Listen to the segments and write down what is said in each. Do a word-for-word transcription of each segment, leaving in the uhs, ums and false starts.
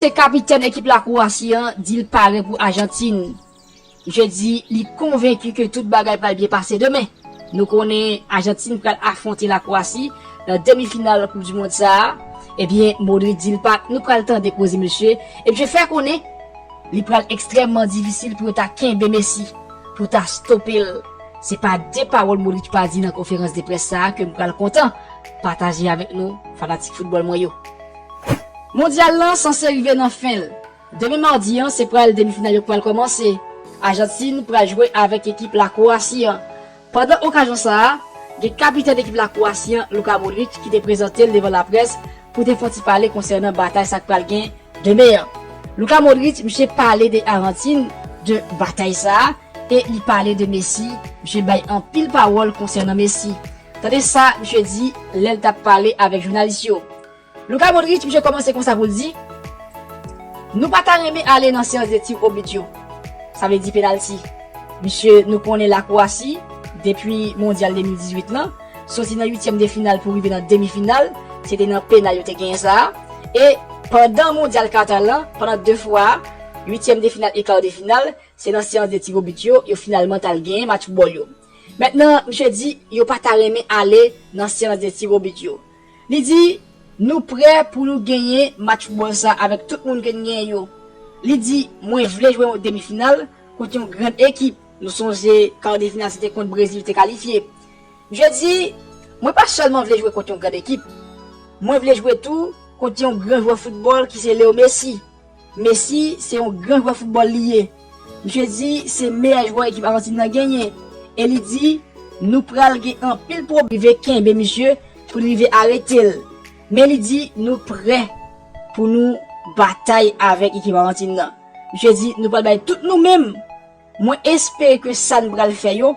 Se kapitèn ekip Lakwoasi an di l pare pou Ajantin. Misye di li konvenki ke tout bagay pral byen pase demen. Nou konnen Ajantin pral afwonte Lakwoasi nan demi final Koup di Mond sa a. Ebyen, Modric di l pa, nou pral tande koze misye. E misye fè konnen li pral ekstrèmman difisil pou yo ta kenbe Messi, pou ta stope l. Se pa de pawòl Modric pa di nan konferans de près sa a ke m pral kontan pataje avèk nou, fanatik foutbòl mwen yo. Mondyal lan sanse rive nan fen l. Demen madi an, se pral demi final yo pral kòmanse. Ajantin pral jwe avèk ekip Lakwoasi an. Pandan okazyon sa a, gen kapitèn ekip Lakwoasi an, Luka Modric, ki te prezante l devan laprès pou te fè yon ti pale konsènan batay sa k pral gen demen an. Luka Modric, misye pale de Ajantin, de batay sa a, e li pale de Messi, misye bay anpil pawòl konsènan Messi. Tande sa misye di lè l t ap pale avèk jounalis yo. Luka Modric, misye kòmanse konsa pou l di, nou pa ta renmen ale nan seyans de tir au but yo. Sa vle di penalti. Misye, nou konnen Lakwoasi, depi Mondyal de mil dizuit lan, soti nan uityèm de final pou rive nan demi final, se te nan penal yo te genyen sa a. E pandan Mondyal Katar lan, pandan de fwa, uityèm de final e kar de final, se nan seyans de tir au but yo, yo finalman t al genyen match foutbòl yo. Mentnan, misye di, yo pa ta renmen ale nan seyans de tir au but yo. Li di, nou prè pou nou genyen match foutbòl sa avèk tout moun ke n genyen yo. Li di, mwen vle jwe yon demi final kont yon grann ekip. Nou sonje kar de final se te kont Brezil te kalifye. Misye di, mwen pa sèlman vle jwe kont yon grann ekip. Mwen vle jwe tou kont yon gran jwè foutbòl ki se Leo Messi. Messi se yon gran jwè foutbòl li ye. Misye di se meyè jwè ekip Ajantin nan genyen. E li di nou pral gen anpil pwoblèm rive kenbe misye pou l rive arete l. Men li di nou prè pou nou batay avèk ekip Ajantin nan. Misye di nou pral bay tout nou menm. Mwen espere ke sa n pral fè yo,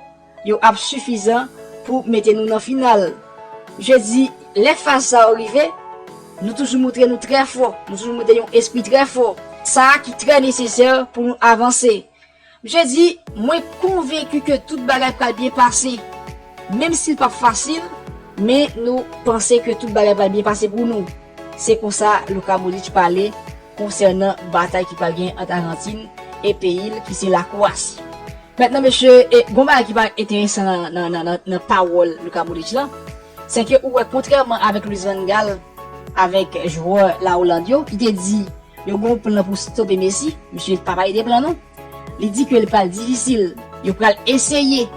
yo ap sifizan pou mete nou nan final. Misye di lè faz sa yo rive, nou toujou montre nou trè fò, nou toujou montre yon espri trè fò, sa a ki trè nesesè pou nou avanse. Misye di, mwen konvenki ke tout bagay pral byen pase. Menm si l p ap fasil, men nou panse ke tout bagay pral byen pase pou nou. Se konsa Luka Modric pale konsènan batay ki pral gen ant Ajantin e peyi l ki se Lakwoasi. Mentnan, mesye, e, gon bagay ki parèt enteresan nan, nan, nan, nan, nan pawòl Luka Modric lan, se ke ou wè, kontrèman avèk Luis van Gaal, avèk jwè Lawoland yo, ki te di yo gon plan pou stope Messi, misye pa pale de plan non. Li di ke li pral difisil, yo pral eseye.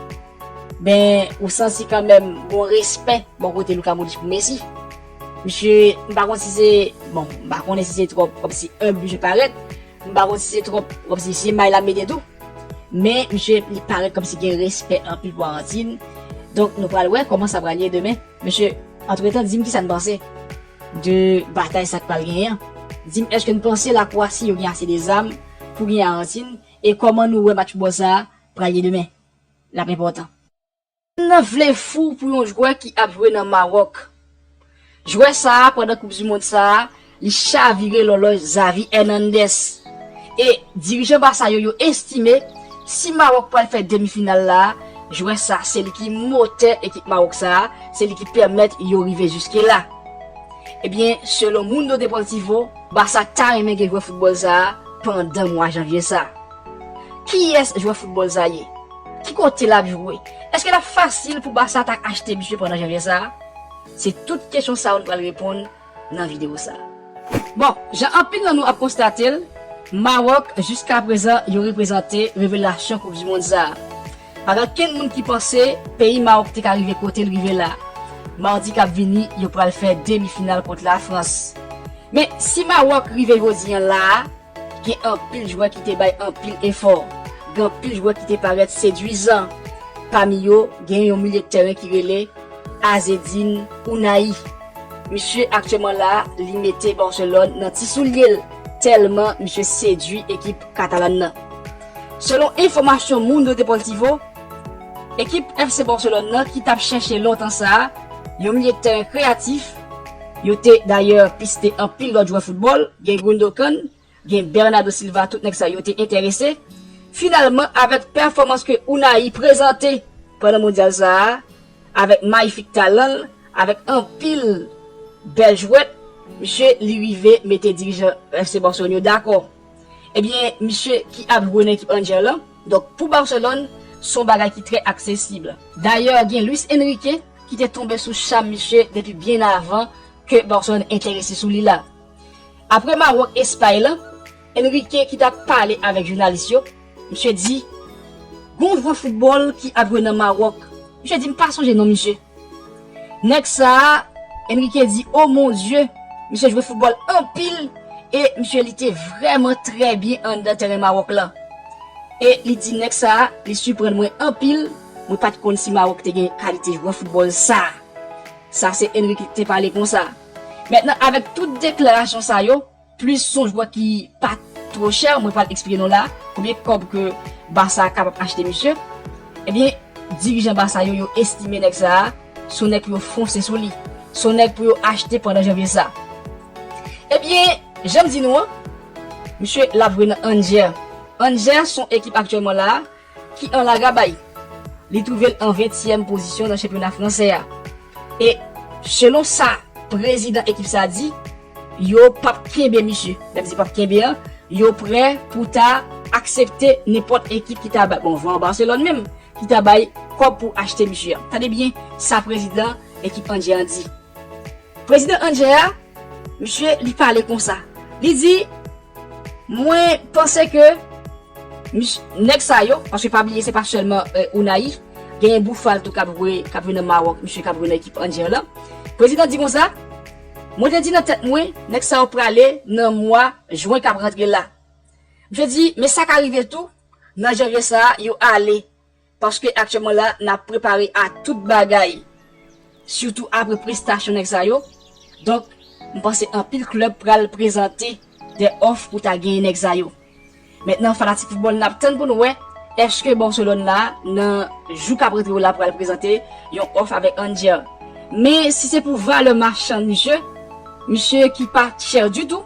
Ben, ou santi kanmenm gon respè bò kote Luka Modric pou Messi. Misye, m pa konn si se, bon, m pa konnen si se twòp kòmsi enb misye parèt, m pa konn si se twòp kòmsi se may l ap mete tou. Men, misye, li parèt kòmsi gen respè anpil pou Ajantin. Donk, nou pral wè kòman sa pral ye demen. Mesye, antretan, di m kisa n panse de batay sa k pral genyen an. Di m, èske n panse Lakwoasi yo gen ase de zam pou genyen Ajantin? E kòman nou wè match foutbòl sa a pral ye demen? L ap enpòtan. Moun nan vle fou pou yon jwè ki ap jwe nan Mawòk. Jwè sa a, pandan Koup di Mond sa a, li chavire lòlòj Xavi Hernandez. E dirijan Basa yo, yo estime, si Mawòk pral fè demi final la, jwè sa, se li ki motè ekip Mawòk sa a, se li ki pèmèt yo rive jiske la. Ebyen, selon Mundo Deportivo, Basa ta renmen gen jwè foutbòl sa a pandan mwa janvye sa a. Kiyès jwè foutbòl sa ye? Ki kote l ap jwe? Èske l ap fasil pou Basa ta achte misye pandan janvye sa a? Se tout kesyon sa yo n pral reponn nan videyo sa a. Bon, jan anpil nan nou ap konstate l, Mawòk jiskaprezan yo reprezante revelasyon Koup di Mond sa a. Pa gen okenn moun ki panse peyi Mawòk te ka rive kote l rive la, madi k ap vini yo pral fè demi final kont Lafrans. Men si Mawòk rive jodi a la a, gen anpil jwè ki te bay anpil efò, gen anpil jwè ki te parèt sedwizan. Pami yo, gen yon milye tèren ki rele Azzedine Ounahi. Misye aktyèlman la, li mete Barcelone nan ti soulye l, tèlman misye sedwi ekip katalan nan. Selon enfòmasyon Mundo Deportivo, ekip F C Barcelone nan ki t ap chèche lontan sa a yon milye tèren kreyatif, yo te dayè piste anpil lòt jwè foutbòl, gen Gundogan, gen Bernardo Silva, tout nèg sa yo te enterese. Finalman, avèk pèfòmans ke Ounahi prezante pandan mondyal sa a, avèk mayifik talan l, avèk anpil bèl jwèt, Misye li rive mete dirijan F C Barcelone yo dakò. Ebyen, misye ki ap jwe nan ekip Angers lan, donk pou Barcelone, se yon bagay ki trè aksesib. Dayè, gen Luis Enrique ki te tonbe sou cham misye depi byen avan ke Barcelone enterese sou li la. Apre Mawòk Espay lan, Enrique ki t ap pale avèk jounalis yo, misye di, gon jwè foutbòl ki ap jwe nan Mawòk. Misye di, m pa sonje non misye. Nèg sa a, Enrique di, oh mon Dieu, misye jwe foutbòl anpil e misye li te vrèman trè byen anndan tèren Mawòk lan. E li di nèg sa a, li siprann mwen anpil, mwen pa t konn si Mawòk te gen kalite jwè foutbòl sa a. Sa se Enrique ki te pale konsa. Mentnan, avèk tout deklarasyon sa yo, plis se yon jwè ki pa twò chè, mwen pral eksplike nou la, konbyen kòb ke Barça kapab achte misye. Ebyen, dirijan Barça yo, yo estime nèg sa a, se yon nèg pou yo fonse sou li. Se yon nèg pou yo achte pandan janvye sa. Ebyen, jan m di nou an, misye l ap jwe nan Angers. Angers se yon ekip aktyèlman la a, ki an lagabay. Li twouve l an ventyèm pozisyon nan chanpyona fransè a. E selon sa prezidan ekip sa a di, yo p ap kenbe misye. Lè m di p ap kenbe an, yo prè pou ta aksepte nenpòt ekip ki ta bay, bon, van Barcelone menm, ki ta bay kòb pou achte misye a. Tande byen sa prezidan ekip Angers an di. Prezidan Angers a, misye, li pale konsa. Li di, mwen panse ke nèg sa yo, paske pa bliye se pa sèlman Unai, genyen Boufal tou k ap jwe, k ap jwe nan Mawòk, misye k ap jwe nan ekip Angers lan. Prezidan di konsa, mwen te di nan tèt mwen, nèg sa yo prale nan mwa jen k ap rantre la. Misye di, men sa ka rive tou, nan janvye sa a, yo ale. Paske aktyèlman la, n ap prepare a tout bagay. Sitou apre prestasyon nèg sa yo. Donk, m panse anpil klèb pral prezante de òf pou ta genyen nèg sa yo. Mentnan, fanatik foutbòl, n ap tann pou n wè èske Barcelone la, nan jou k ap rantre yo la, pral prezante yon òf avèk Angers. Men si se pou valè machann misye, misye ki pa chè ditou,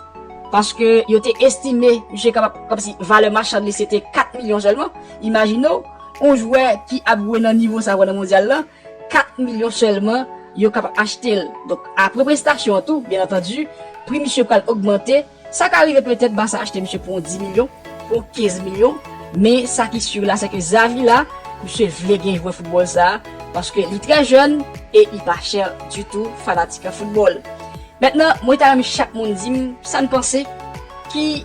paske yo te estime misye kapab, kòmsi valè machann li se te kat milyon sèlman. Imajine w, yon jwè ki ap jwe nan nivo sa a nan mondyal lan, kat milyon sèlman yo kapab achte l. Donk, apre prestasyon an tou, byen antandi, pri misye pral ogmante. Sa ka rive petèt Barça achte misye pou yon dis milyon, pou yon kenz milyon, men sa ki si la, se ke Xavi la, misye vle gen jwè foutbòl sa a, paske li trè jèn e li pa chè ditou, fanatik foutbòl. Mentnan, mwen ta renmen chak moun di m sa n panse, ki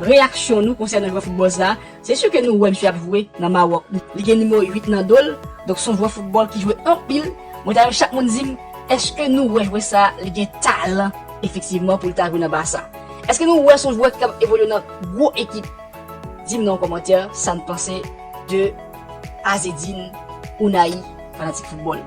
reyaksyon nou konsènan jwè foutbòl sa a. Se si ke nou wè misye ap jwe nan Mawòk. Li gen nimewo uit nan do l, donk se yon jwè foutbòl ki jwe anpil. Mwen ta renmen chak moun di m, èske nou wè jwè sa a, li gen talan efektivman pou l ta jwe nan Barça? Èske nou wè se yon jwè ki kapab evolye nan gwo ekip? Di m nan yon kòmantè sa n panse de Azedine Ounahi, fanatik foutbòl.